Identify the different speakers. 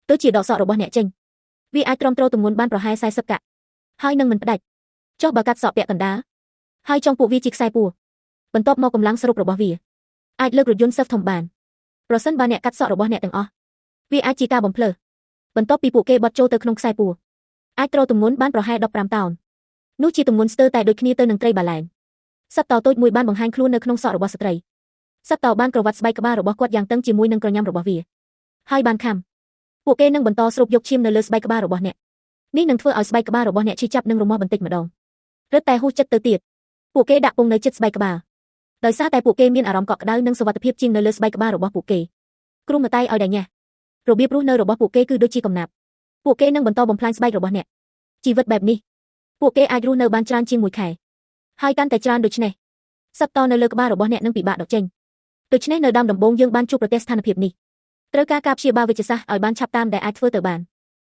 Speaker 1: ទៅជាដកសក់របស់អ្នកចេញវាអាចទ្រាំទ្រទម្ងន់បានប្រហែល40កាក់ហើយនឹងមិនផ្ដាច់ចុះបើកាត់សក់ពាក់កណ្ដាលហើយចង់ពួកវាជាខ្សែពួរបន្ទាប់មកកម្លាំងសរុបរបស់វាអាចលើករថយន្តសិហ្វធំបានប្រសិនបើអ្នកកាត់សក់របស់អ្នកទាំងអស់វាអាចជាការបំផ្លើសបន្ទាប់ពីពួកគេបត់ចូលទៅក្នុងខ្សែពួរអាចទ្រទម្ងន់បានប្រហែល15តោននោះជាទម្ងន់ស្ទើរតែដូចគ្នាទៅនឹងត្រីបាឡែនសត្វតោតូចមួយបានបង្ហាញខ្លួននៅក្នុងសក់របស់ស្ត្រីសត្វតោបានក្រវាត់ស្បែកក្បាលរបស់គាត់យ៉ាងតឹងជាមួយនឹងក្រញាំរបស់វាហើយបានខាំពួកគេនឹងបន្តស្រូបយកឈាមនៅលើស្បែកក្បាលរបស់អ្នកនេះនឹងធ្វើឲ្យស្បែកក្បាលរបស់អ្នកឈឺចាប់និងរមាស់បន្តិចម្ដងរឹតតែហួសចិត្តទៅទៀតពួកគេដាក់ពងនៅជិតស្បែកក្បាលដោយសារតែពួកគេមានអារម្មណ៍កក់ក្ដៅនិងសុវត្ថិភាពជាងនៅលើស្បែកក្បាលរបស់ពួកគេគ្រុំម្តែឲ្យដែរញ៉ាះរបៀបរស់នៅរបស់ពួកគេគឺដូចជាកំណាប់ពួកគេនឹងបន្តបំផ្លាញស្បែករបស់អ្នកជីវិតបែបនេះពួកគេអាចរស់នៅបានច្រើនជាង1ខែហើយកាន់តែច្រើនដូច្នេះសត្វតនៅលើក្បាលរបស់អ្នកនឹងពិបាកដកចេញដូច្នេះនៅដើមដំបូងយើងបានជួបប្រទះស្ថានភាពនេះត្រូវការការព្យាបាលវេជ្ជសាស្ត្រឲ្យបានឆាប់តាមដែលអាចធ្វើទៅបាន។